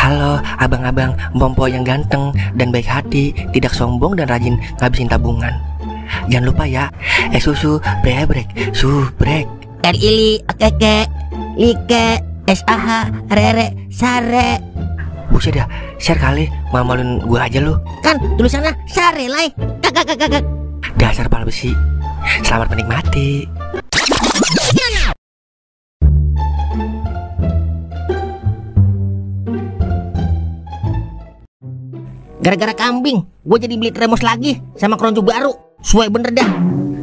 Halo abang-abang Bompo yang ganteng dan baik hati, tidak sombong dan rajin ngabisin tabungan. Jangan lupa ya, susu brebrek, subrek. Ili, keke, like, SAH, rere, sare. Buset dah, share kali, malu-maluin gue aja lu. Kan tulisannya sare lai. Kakak. Dasar pala besi. Selamat menikmati. Gara-gara kambing, gue jadi beli termos lagi sama keronco baru. Suwe bener dah.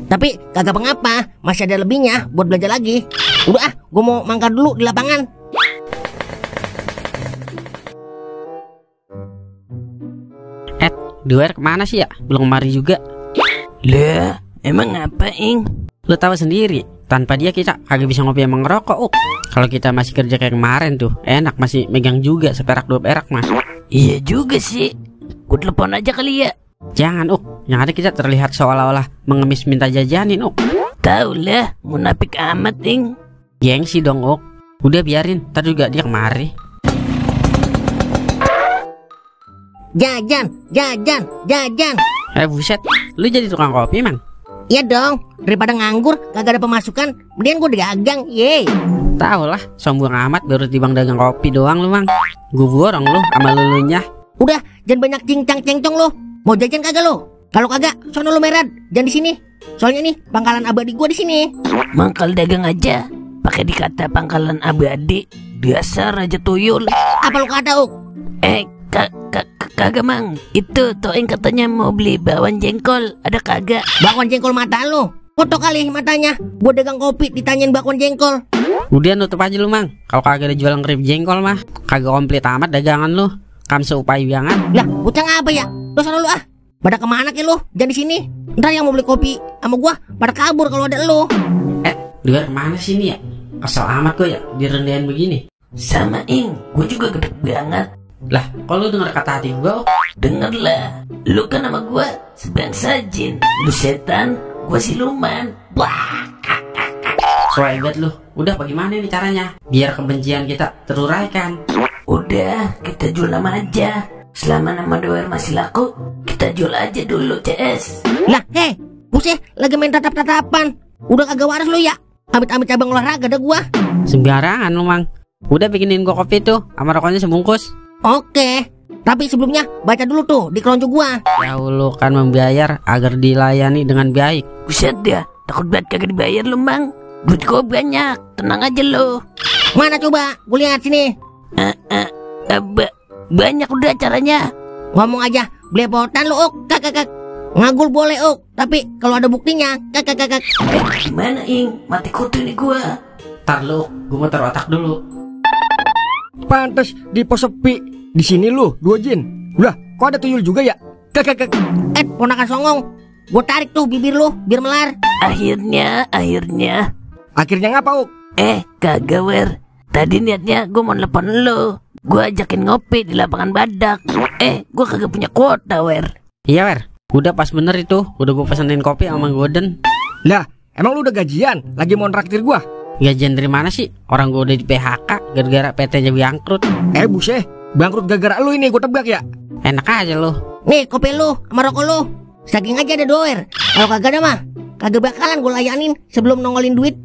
Tapi kagak pengapa, masih ada lebihnya buat belanja lagi. Udah gue mau mangkal dulu di lapangan. Duer kemana sih ya? Belum kemari juga. Lah, emang apa, Ing? Lu tahu sendiri, tanpa dia kita kagak bisa ngopi sama ngerokok. Kalau kita masih kerja kayak kemarin tuh, enak masih megang juga seperak dua perak mah. Iya juga sih. Gue telepon aja kali ya. Jangan, yang ada kita terlihat seolah-olah mengemis minta jajanin, Tahu lah, munafik amat, Ing. Gengsi dong, Udah biarin, ntar juga dia kemari. Jajan. Buset, lu jadi tukang kopi, man? Iya dong, daripada nganggur kagak ada pemasukan, mendingan gue dagang, ye. Tahu lah, sombong amat baru tibang dagang kopi doang lu, Mang. Gue borong lu sama lulunya. Udah, jangan banyak cincang-cencong lu. Mau jajan kagak lu? Kalau kagak, sono lu merad, jangan di sini. Soalnya nih pangkalan abadi gue di sini. Mangkal dagang aja, pakai dikata pangkalan abadi. Dasar aja tuyul. Apa lu kata, Kagak, Mang. Itu Toeng katanya mau beli bakwan jengkol. Ada kagak? Bakwan jengkol mata lu. Foto kali matanya. Buat dagang kopi ditanyain bakwan jengkol. Udah nutup aja lu, Mang. Kalau kagak ada jualan kerip jengkol mah kagak komplit amat dagangan lu. Kan seupayangan. Lah, bocah apa ya? Lu sana lu Pada kemana ke lu? Jangan di sini. Ntar yang mau beli kopi sama gua pada kabur kalau ada lu. Duer kemana sih ini ya? Kesel amat gue ya direndahin begini. Sama, Ing. Gue juga gede banget. Lah, kok lu denger kata hati gue? Denger lah. Lu kan sama gue sebangsa jin. Lu setan, gue siluman. Wah. Soalnya lu. Udah bagaimana nih caranya biar kebencian kita teruraikan? Udah, kita jual nama aja. Selama nama Doer masih laku, kita jual aja dulu CS. Lah, buset, lagi main tatap-tatapan. Udah kagak waras lu ya? Amit-amit cabang olahraga dah gua. Sembarangan lu, Mang. Udah bikinin gua kopi tuh sama rokoknya sebungkus. Oke, tapi sebelumnya baca dulu tuh di keronco gua. Ya lu kan membayar agar dilayani dengan baik. Buset dah, takut banget kagak dibayar lu, Mang. Duit gua banyak, tenang aja lu. Mana coba, gua lihat sini. Banyak udah caranya. Ngomong aja, belepotan lu, Kak. Ngagul boleh, tapi kalau ada buktinya, Kak. Gimana, Ing? Mati kutu nih gua. Ntar lu, gua muter otak dulu. Pantes di pos sepi. Di sini lu, dua jin. Udah, kok ada tuyul juga ya? Kak. Ponakan songong. Gua tarik tuh bibir lu, biar melar. Akhirnya. Akhirnya ngapa, Kagak, Wer. Tadi niatnya gue mau nelfon lo. Gue ajakin ngopi di lapangan badak. Gue kagak punya kuota, Wer. Iya, Wer. Udah pas bener itu. Udah gue pesenin kopi sama Golden. Lah, emang lu udah gajian? Lagi mau nraktir gua? Gajian dari mana sih? Orang gue udah di PHK gara-gara PT-nya bangkrut. Buset, bangkrut gara-gara lu ini, gue tebak ya? Enak aja lu. Nih, kopi lu sama rokok lu. Saking aja ada Doer. Kalau kagak ada mah, kagak bakalan gue layanin sebelum nongolin duit.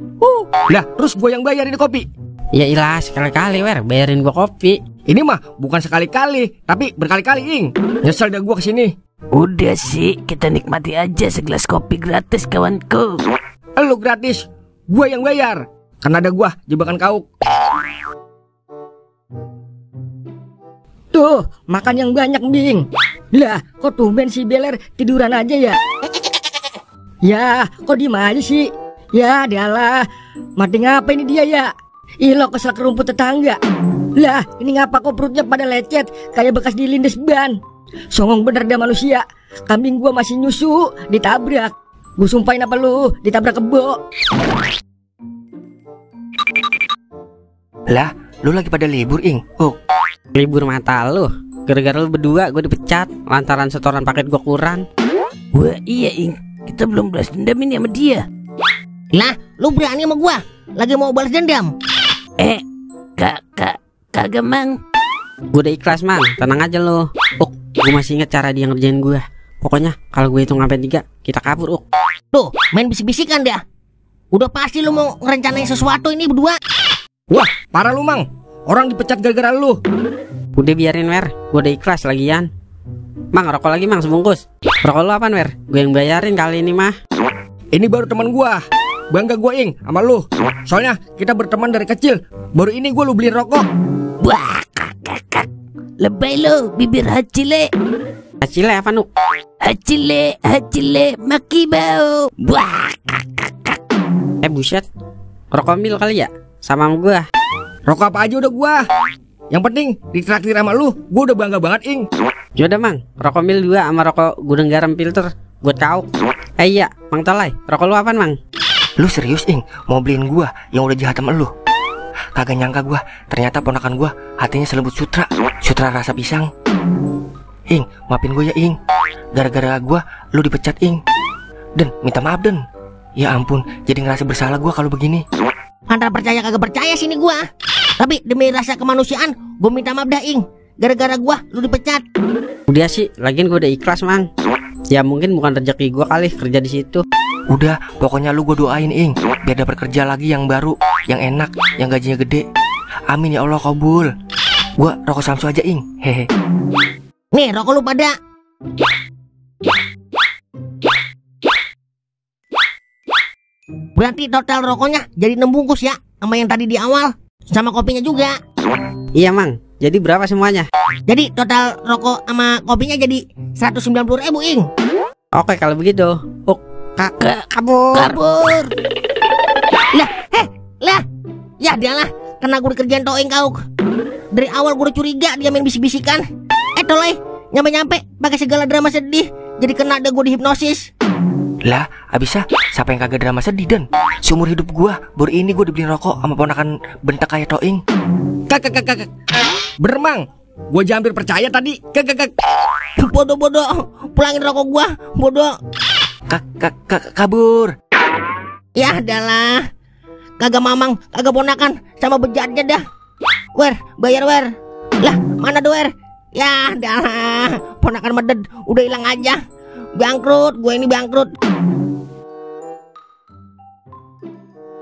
Lah, terus gue yang bayar ini kopi? Ya ilah, sekali-kali, Wer, bayarin gua kopi. Ini mah bukan sekali-kali, tapi berkali-kali, Ing. Nyesel dah gua kesini. Udah sih, kita nikmati aja segelas kopi gratis, kawanku. Lu gratis, gua yang bayar. Karena ada gua jebakan kauk. Tuh, makan yang banyak, Bing. Lah, kok tumben si Beler tiduran aja ya? Ya, kok diem aja sih? Ya, dialah. Mati ngapa ini dia ya? Ilo kesel ke rumput tetangga. Lah, ini ngapa kok perutnya pada lecet kayak bekas dilindes ban. Songong bener dah manusia. Kambing gua masih nyusu, ditabrak. Gua sumpahin apa lu, ditabrak kebo. Lah, lu lagi pada libur, Ing? Libur mata lu. Gara-gara lu berdua gue dipecat lantaran setoran paket gue kurang. Wah iya, Ing. Kita belum balas dendam ini sama dia. Lah, lu berani sama gua? Lagi mau balas dendam? Kagak, Mang. Gue udah ikhlas mang, tenang aja lo. Gue masih inget cara dia ngerjain gue. Pokoknya kalau gue hitung sampai 3, kita kabur. Tuh, main bisik-bisikan dah. Udah pasti lu mau ngerencanain sesuatu ini berdua. Wah, parah lu Mang. Orang dipecat gara-gara lu. Udah biarin Wer, gue udah ikhlas lagian. Mang, rokok lagi Mang sebungkus. Rokok lu apaan Wer? Gue yang bayarin kali ini mah. Ini baru teman gua. Bangga gua Ing sama lu. Soalnya kita berteman dari kecil. Baru ini gua lu beliin rokok. Wah, kakak. Lebay lo, bibir hacile. Hacile apa nu? Hacile, maki bau. Wah, Buset. Rokok mil kali ya? Sama gue. Rokok apa aja udah gua. Yang penting ditraktir sama lu, gua udah bangga banget Ing. Yaudah Mang, rokok mil 2 sama rokok gudang garam filter buat kau. Iya, Mang Tolai, rokok lu apaan Mang? Lu serius Ing mau beliin gua yang udah jahat sama lu? Kagak nyangka gua, ternyata ponakan gua hatinya selembut sutra rasa pisang. Ing, maafin gua ya Ing. Gara-gara gua lu dipecat Ing. Dan minta maaf Den. Ya ampun, jadi ngerasa bersalah gua kalau begini. Antara percaya kagak percaya sini gua. Tapi demi rasa kemanusiaan, gua minta maaf dah Ing. Gara-gara gua lu dipecat. Udah sih, lagian gue udah ikhlas Mang. Ya mungkin bukan rezeki gue kali kerja di situ. Udah, pokoknya lu gua doain Ing, biar dapat kerja lagi yang baru, yang enak, yang gajinya gede. Amin ya Allah, kabul. Gua rokok Samsu aja Ing. Hehe. Nih rokok lu pada. Berarti total rokoknya jadi 6 bungkus ya, sama yang tadi di awal, sama kopinya juga. Iya Mang, jadi berapa semuanya? Jadi total rokok sama kopinya jadi 190.000 Ing. Oke kalau begitu. Kabur. Lah, ya dialah, karena gue dikerjain Toing kau. Dari awal gue udah curiga dia main bisik-bisikan. Toleh, nyampe-nyampe pakai segala drama sedih, jadi kena ada gue dihipnosis. Lah, abisnya siapa yang kagak drama sedih Den? Seumur hidup gua, baru ini gua dibeliin rokok sama ponakan bentak kayak Toing. Kakak. Bermang, gua aja hampir percaya tadi. Kakak. Bodoh, pulangin rokok gua, bodoh. Kabur. Ya adalah, kagak mamang, kagak ponakan, sama bejatnya dah. Wer, bayar Wer. Lah, mana do Wer? Ya adalah, ponakan meded, udah hilang aja. Bangkrut, gue ini bangkrut.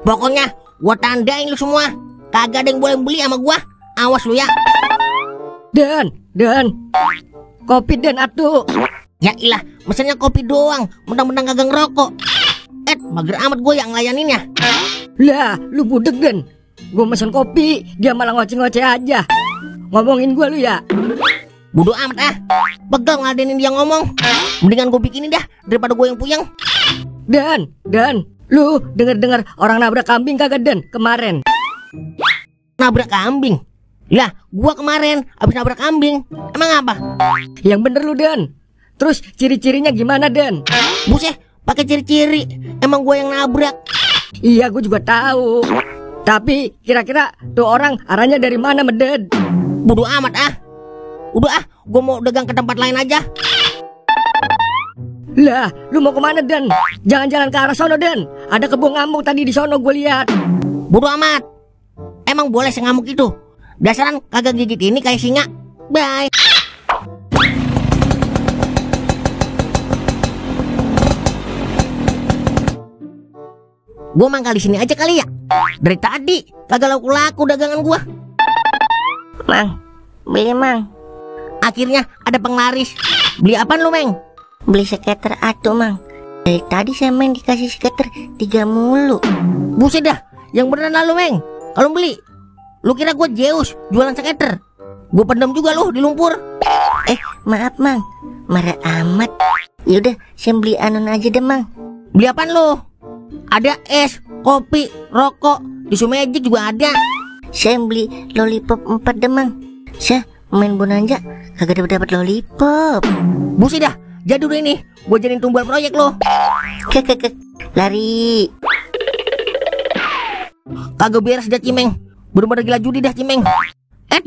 Pokoknya gua tandain lu semua, kagak ada yang boleh beli sama gua. Awas lu ya. Dan kopi Dan atuh. Ya ilah, mesennya kopi doang, mentang-mentang kagak ngerokok. Mager amat gue yang ngelayaninnya. Lah, lu budek Dan. Gua mesen kopi, dia malah ngoceh-ngoceh aja. Ngomongin gua lu ya. Bodoh amat ah, pegel ngadenin dia ngomong. Mendingan gue bikinin dah daripada gue yang puyeng. Dan lu denger orang nabrak kambing kagak Dan kemarin? Nabrak kambing? Lah, gua kemarin abis nabrak kambing. Emang apa? Yang bener lu Dan. Terus ciri-cirinya gimana Dan? Buset, pakai ciri-ciri. Emang gua yang nabrak. Iya, gua juga tahu. Tapi kira-kira tuh orang arahnya dari mana Meded? Bodoh amat ah. Udah ah, gua mau dagang ke tempat lain aja. Lah, lu mau kemana Dan? Jangan jalan ke arah sono Dan. Ada kebun ngamuk tadi di sono gue lihat. Bodoh amat. Emang boleh sengamuk itu? Dasaran kagak gigit ini kayak singa. Bye. Gua mangkal di sini aja kali ya. Dari tadi kagak laku-laku dagangan gua. Mang, beli Mang. Akhirnya ada penglaris. Beli apaan lu, Meng? Beli skater atuh Mang. Dari tadi saya main dikasih skater 3 mulu. Buset dah, yang beneran lah lu, Meng. Kalau beli, lu kira gua Zeus jualan skater? Gua pendam juga lu di lumpur. Maaf Mang, marah amat. Yaudah, saya beli anon aja deh Mang. Beli apaan lu? Ada es, kopi, rokok, tisu magic juga ada. Saya beli lollipop 4 deh Mang. Saya main bonanza kagak dapat lollipop. Buset dah, jadi udah ini gua jadiin tumbal proyek lo. Lari. Kagak beres dah Cimeng. Bener-bener gila judi dah Cimeng.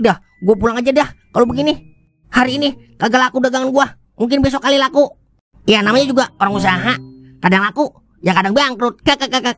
Dah, gua pulang aja dah. Kalau begini, hari ini kagak laku dagangan gua. Mungkin besok kali laku. Ya namanya juga orang usaha. Kadang laku, ya kadang bangkrut. Kakak.